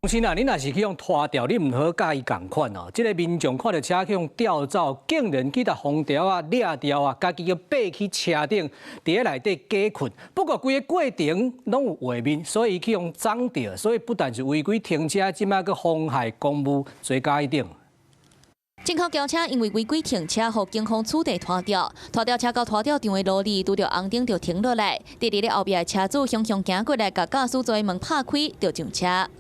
是啊，你若是去予拖吊，你毋好佮伊仝款哦。這个民眾看著車去予吊走，竟然去共封條仔掠掉啊，家己閣爬去車頂，佇咧內底假睏。不過規个過程攏有畫面，所以去予摠著，所以不但是違規停車，這擺閣妨害公務，罪加一等。進口轎車因為違規停車，予警方取締拖吊，拖吊車到拖吊場的路裡，拄著紅燈就停落來。佇咧後壁的車主雄雄行過來，共駕駛座的門拍開，就上車。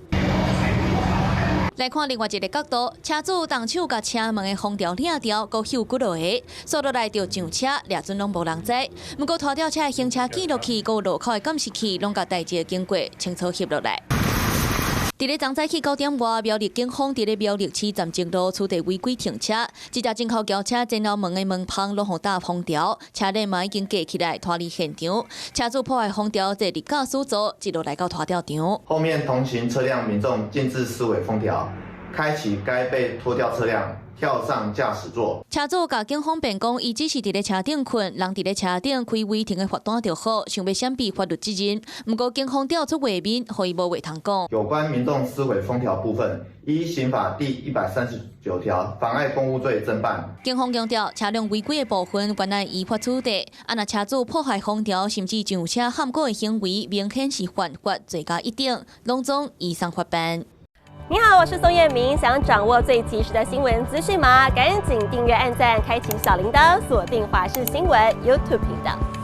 來看另外一个角度，車主動手共車門的封條掠掉，閣歇幾落下，煞落來就上車，掠準攏無人知。毋過拖吊車的行車記錄器、佮路口的監視器，攏共代誌的經過清楚翕落來。佇咧昨早起9點外，苗栗警方佇咧苗栗市站前路取締違規停車，這台進口轎車前後門的門縫攏予打封條，車鏈嘛已經架起來拖離現場。車主破壞封條，坐佇駕駛座，一路來到拖吊場。後面同行車輛民眾徑自撕毀封條，開啟該被拖吊車輛，跳上駕駛座。車主共警方辯講，伊只是佇咧車頂睏，人佇咧車頂開違停的罰單就好，想欲閃避法律責任。毋過警方調出畫面，予伊無話通講。有關民眾撕毀封條部分，依刑法第139條妨礙公務罪偵辦。警方強調，車輛違規的部分，原來依法處理。啊，若車主破壞封條，甚至上車譀古的行為，明顯是犯法，罪加一等，攏總移送法辦。你好，我是宋燕明。想掌握最及時的新聞資訊嗎？趕緊訂閱、按讚、開啟小鈴鐺，鎖定華視新聞 YouTube 頻道。